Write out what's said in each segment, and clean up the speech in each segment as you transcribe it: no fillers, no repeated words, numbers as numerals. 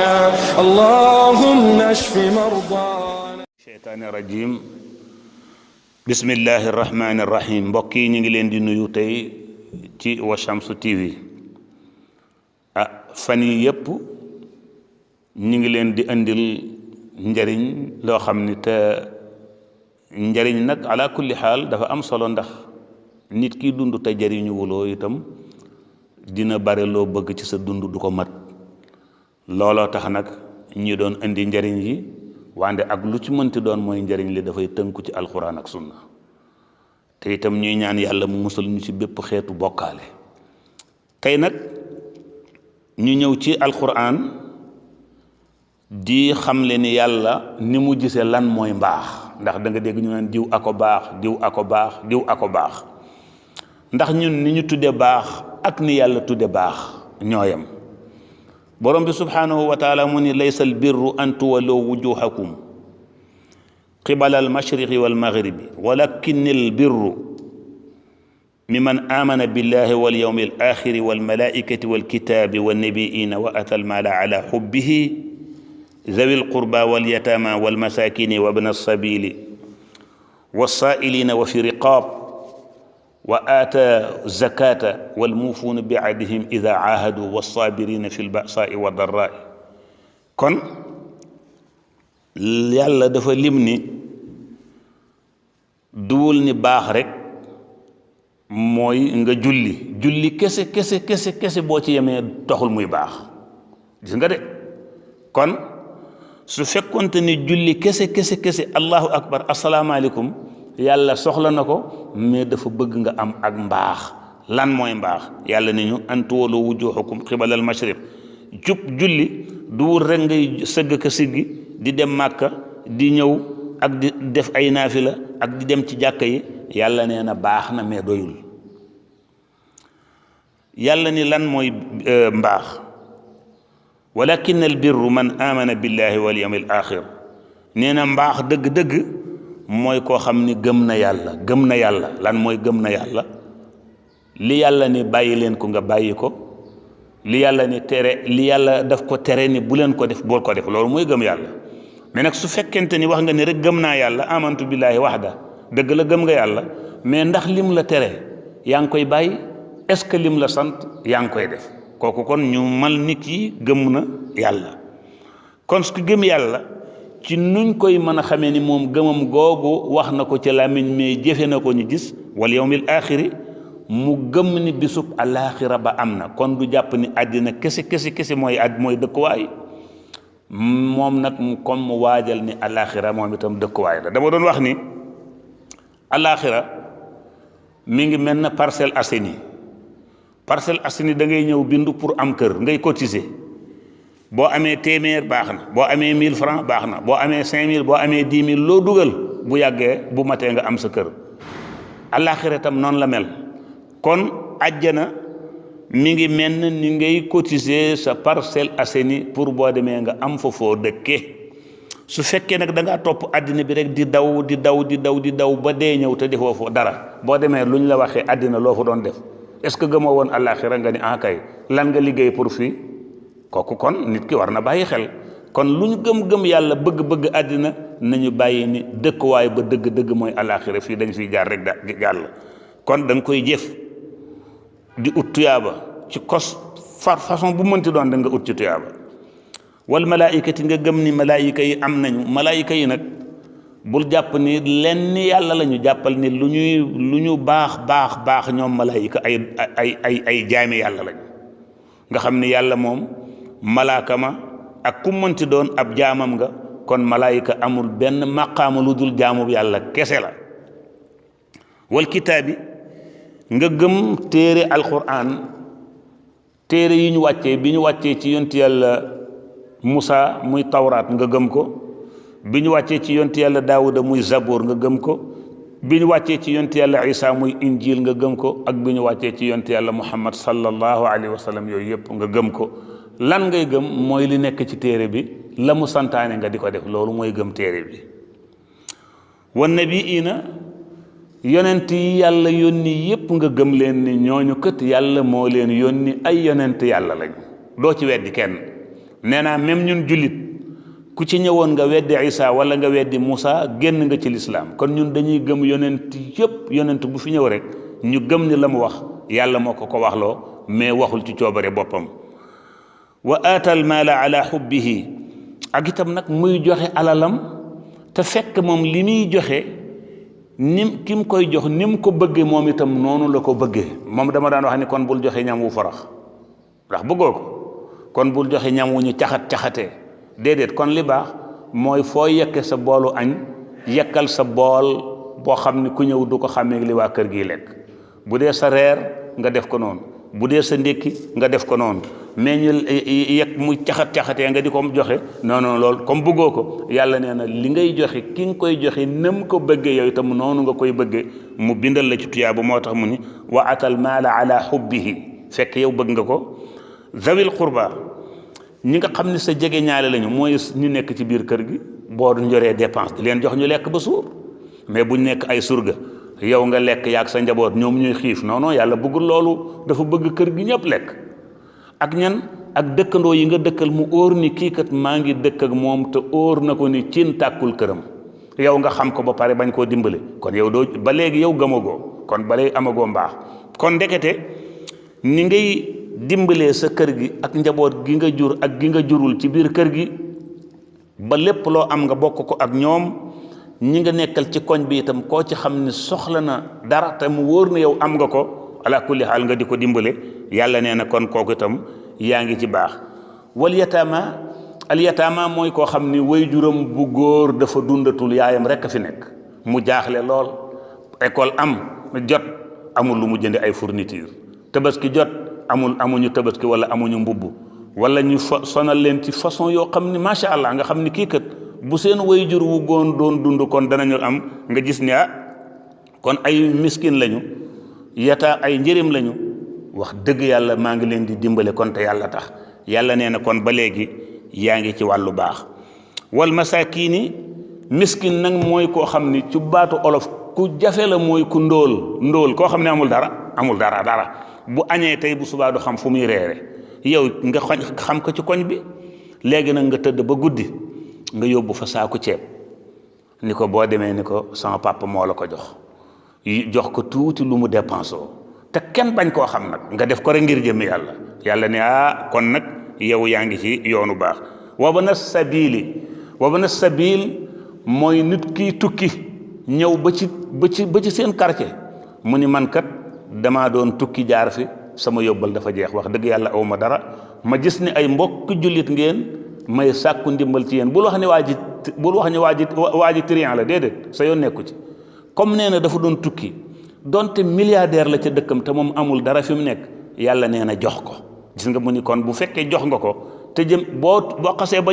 اللهم اشف مرضانا. الشيطان الرجيم. بسم الله الرحمن الرحيم. mbokk yi ñu ngi leen di nuyu tey ci Washamsu TV. fan yi yëpp ñu ngi leen di andil njariñ loo xam ni te njariñ nag ala kulli xaal dafa am solo, ndax nit ki dund te jariñu wuloo itam dina bare loo bëgg ci sa dund du ko mat. looloo tax nag ñi doon indi njariñ yi, wande ak lu ci mënti doon mooy njariñ li dafay tënku ci alquran ak sunna. te itam ñuy ñaan yàlla mu musal ñu ci bépp xeetu bokkaale. tey nag ñu ñëw ci alquran di xamle ni yàlla ni mu gisee lan mooy mbaax, ndax da nga dégg ñu naan diw ako baax, diw ako baax, diw ako baax. ndax ñun ni ñu tudde baax ak ni yàlla tudde baax ñooyam. borom bi subhanahu wa taala mu ni laysa albirru an tuwallu wujuhakum qibala almashriqi walmaghribi walakin albirru mimman amana billahi walyawmi alakhiri walmalaikati walkitabi wannabiyina wa ata almala ala hubbihi ذوي القربى واليتامى والمساكين وابن السبيل والسائلين وفي رقاب وآتى الزكاة والموفون بعهدهم إذا عاهدوا والصابرين في البأساء والضراء. kon yàlla dafa lim ni duwul ni baax rek mooy nga julli kese boo ci yemee taxul muy baax. gis nga de kon su fekkonte ni julli kese allahu akbar asalaamaaleykum yàlla soxla na ko, mais dafa bëgg nga am ak mbaax. lan mooy mbaax? yàlla ni ñu an tuwallu wujuhakum qibala al mashriq. julli duwul rek ngay sëgg ka siggi di dem màkka di ñëw ak di def ay naafila ak di dem ci jàkka yi. yàlla nee na baax na mais doyul. yàlla ni lan mooy mbaax? walakin al birru man amana billahi wal yawmil axir. nee na mbaax dëgg-dëgg mooy koo xam ni gëm na yàlla. lan mooy gëm na yàlla? li yàlla ni bàyyi leen ko nga bàyyi ko, li yàlla ni tere, li yàlla daf ko tere ni bu leen ko def bool ko def, loolu mooy gëm yàlla. mais nag su fekkente ni wax nga ni rek gëm naa yàlla, amantu billahi waxda, dëgg la gëm nga yàlla, mais ndax lim la tere yaa ngi koy bàyyi? est-ce que lim la sant yaa ngi koy def? kooku kon ñu mal nit yi gëm na yàlla. kon su gëm yàlla ci nuñ koy mën a xamee ni moom gëmam googu wax na ko ci làmmiñ mais jëfe na ko ñu gis. wal yawmil axiri, mu gëm ni bisub alaxira ba am na. kon du jàpp ni àddina kese mooy dëkkuwaay. moom nag comme mu waajal ni alaxira moom itam dëkkuwaay la. dama doon wax ni alaxira mi ngi mel na Parcelles Assainies. Parcelles Assainies da ngay ñëw bindu pour am kër, ngay cotiser. boo amee téeméer baax na, boo amee 1000 francs baax na, boo amee 5000, boo amee 10 000, loo dugal bu yàggee bu matee nga am sa kër. àllaaxira tam noonu la mel. kon àjjana mi ngi mel ni ngay cotiser sa Parcelles Assainies pour boo demee nga am fa foo dëkkee. su fekkee nag da ngaa topp àddina bi rek di daw ba dee ñëw te defoo fa dara, boo demee luñ la waxee àddina loo fa doon def. est-ce que gëmoo woon àllaaxira nga ni kay lan nga liggéey pour fii? kooku kon nit ki war na bàyyi xel. kon lu ñu gëm yàlla bëgg àddina nañu bàyyi ni dëkkuwaay ba dëgg mooy àllaaxira. fii dañ fiy jaar rek jàll. kon da nga koy jëf di ut tuyaaba ci façon bu mënti doon da nga ut ci tuyaaba. wal malaayikati, nga gëm ni malaayika yi am nañu. malaayika yi nag bul jàpp ni lenn yàlla la ñu, jàppal ni lu ñu baax ñoom malaayika ay jaami yàlla lañu. nga xam ni yàlla moom malaaka ma ak ku mënti doon ab jaamam nga. kon malaayika amul benn maqaama lu dul jaamu yàlla kese la. wal kitaabi, nga gëm téere alquran, téere yi ñu wàccee bi ñu wàccee ci yonti yàlla Musa muy tawraat nga gëm ko. bi ñu wàccee ci yonti yàlla Daawuda muy Zaboor nga gëm ko. bi ñu wàccee ci yonti yàlla Isa muy Injil nga gëm ko. ak bi ñu wàccee ci yonti yàlla Muhammad sallallahu alayhi wa sallam, yooyu yëpp nga gëm ko. lan ngay gëm mooy li nekk ci téere bi, la mu santaane nga di ko def, loolu mooy gëm téere bi. wan nabiina, yonent yi yàlla yónni yépp nga gëm leen ni ñooñu kët yàlla moo leen yónni ay yonent yàlla lañu. doo ci weddi kenn. nee naa même ñun jullit ku ci ñëwoon nga weddi Isa wala nga weddi Moussa génn nga ci lislaam kon ñun dañuy gëm yonent yëpp yonent bu fi ñëw rek ñu gëm ni la mu wax yàlla moo ko waxloo mais waxul ci coobare boppam wa aatal maala ala xubbihi ak itam nag muy joxe alalam te fekk moom li muy joxe nim ki mu koy jox ni mu ko bëggee moom itam noonu la ko bëggee moom dama daan wax ni kon bul joxe ñam wu farax ndax bëggoo ko kon bul joxe ñam wu ñu caxatee déedéet kon li baax mooy foo yekke sa boolu añ yekkal sa bool boo xam ni ku ñëw du ko xàmmee li waa kër gi lekk bu dee sa reer nga def ko noonu bu dee sa ndékki nga def ko noonu mais ñu yekk muy caxatee nga di ko joxe non loolu comme bëggoo ko yàlla nee na li ngay joxe ki nga koy joxe nam ko bëggee yow itam noonu nga koy bëggee mu bindal la ci tuyaaba moo tax mu ni wa atal maala ala xubbihi fekk yow bëgg nga ko zawil qurba ñi nga xam ne sa jege ñaale lañu mooy ñu nekk ci biir kër gi boo njoree dépense di leen jox ñu lekk ba suur mais buñ nekk ay surga yow nga lekk yaag sa njaboot ñoom ñuy xiif non yàlla bëggul loolu dafa bëgg kër gi ñëpp lekk ak ñan ak dëkkandoo yi nga dëkkal mu óor ni kii kat maa ngi dëkk ak moom te óor na ko ni cin tàkkul këram yow nga xam ko ba pare bañ koo dimbale kon yow doo ba léegi yow gëmagoo kon ba léegi amagoo mbaax kon ndekete ni ngay dimbalee sa kër gi ak njaboot gi nga jur ak gi nga jurul ci biir kër gi ba lépp loo am nga bokk ko ak ñoom ñi nga nekkal ci koñ bi itam koo ci xam ni soxla na dara te mu wóor na yow am nga ko ala kulli xaal nga di ko dimbale yàlla nee na kon kooku itam yaa ngi ci baax wal yataama al yataama mooy koo xam ni way juram bu góor dafa dundatul yaayam rek a fi nekk mu jaaxle lool école am jot amul lu mu jënde ay fourniture tabaski jot amuñu tabaski wala amuñu mbubb wala ñu sonal leen ci façon yoo xam ni macha allah nga xam ni kii kat bu seen way jur wu góon doon dund kon danañu am nga gis ni kon ay miskin lañu ay njërim lañu wax dëgg yàlla maa ngi leen di dimbale kon te yàlla tax yàlla nee na kon ba léegi yaa ngi ci wàllu baax wal masakini miskin nag mooy koo xam ni ci baatu olof ku jafe la mooy ku ndóol koo xam ne amul dara bu añee tey bu subaa du xam fu muy reere yow nga xam ko ci koñ bi léegi nag nga tëdd ba guddi nga yóbbu fa saaku ceeb ni ko boo demee ni ko sama papa moo la ko jox ko tuuti lu mu dépensé te kenn bañ koo xam nag nga def ko rek ngir jëmmi yàlla ne kon nag yow yaa ngi ci yoonu baax wabana sabil mooy nit kiy tukki ñëw ba ci seen quartier mu ni man kat damaa doon tukki jaar fi sama yóbbal dafa jeex wax dëgg yàlla awma dara ma gis ni ay mbokk jullit ngeen may sàkku ndimbal ci yéen bul wax ni waa ji trian la déedéet sa yoon nekku ci comme nee na dafa doon tukki donte milliardaire la ca dëkkam te moom amul dara fi mu nekk yàlla nee na jox ko gis nga mu ni kon bu fekkee jox nga ko te boo xasee ba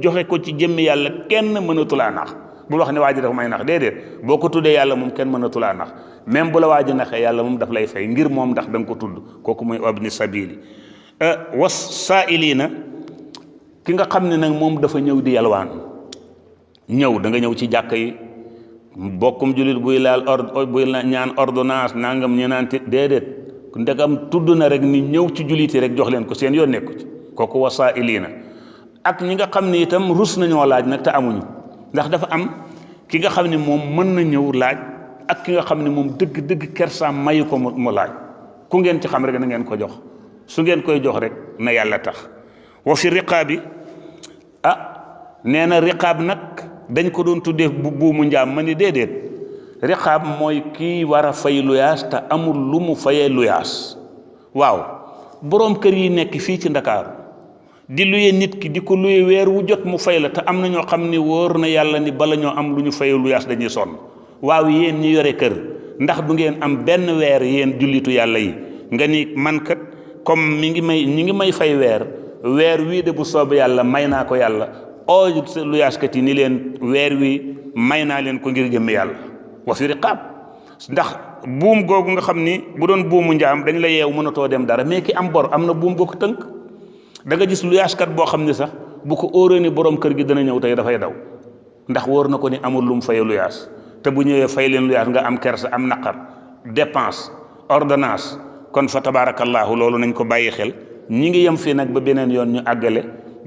joxe ko ci jëmmi yàlla kenn mënatulaa nax bul wax ne waa ji dafa may nax déedéet boo ko tuddee yàlla moom kenn mënatulaa nax même bu la waa ji naxee yàlla moom daf lay fay ngir moom ndax da nga ko tudd kooku mooy wabni sabili was saa'iliina ki nga xam ne nag moom dafa ñëw di yalwaan da nga ñëw ci jàkka yi bokkum jullit buy ñaan ordonnance nangam ñu naan déedéet ndegam tudd na rek ni ñëw ci julliti rek jox leen ko seen yoon nekku ci kooku wa saa'iliina ak ñi nga xam ne itam rus nañoo laaj nag te amuñu ndax dafa am ki nga xam ne moom mën na ñëw laaj ak ki nga xam ne moom dëgg kersaam mayu ko mu laaj ku ngeen ci xam rek na ngeen ko jox su ngeen koy jox rek na yàlla tax wa fi riqaabi nee na riqaab nag dañ ko doon tuddee buumu njaam ma ni déedéet riqaab mooy kii war a fay luyaas te amul lu mu fayee luyaas waaw boroom kër yi nekk fii ci Ndakaaru di luye nit ki di ko luye weer wu jot mu fay la te am na ñoo xam ni wóor na yàlla ni bala ñoo am lu ñu fayee luyaas dañuy sonn waaw yéen ñi yore kër ndax du ngeen am benn weer yéen jullitu yàlla yi nga ni man kat comme ñi ngi may fay weer wii de bu soobee yàlla may naa ko yàlla luyaaskat yi ni leen weer wi may naa leen ko ngir jëmm yàlla wa fi riqaab ndax buum googu nga xam ni bu doon buumu njaam dañ la yeew mënatoo dem dara mais ki am bor am na buum goo ko tënk da nga gis luyaaskat boo xam ne sax bu ko óoree ni borom kër gi dana ñëw tey dafay daw ndax wóor na ko ni amul lu mu fayee luyaas te bu ñëwee fay leen luyaas nga am kersa am naqar dépense ordonnance kon fa tabaarakallaahu loolu nañ ko bàyyi xel ñi ngi yem fii nag ba beneen yoon ñu àggale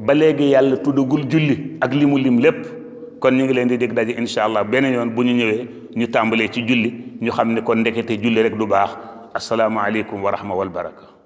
ba léegi yàlla tuddagul julli ak li mu lim lépp. kon ñu ngi leen di dégg daje incha allah beneen yoon bu ñu ñëwee ñu tàmbalee ci julli ñu xam ne kon ndekete julli rek du baax asalaamaaleykum wa rahma wal baraka.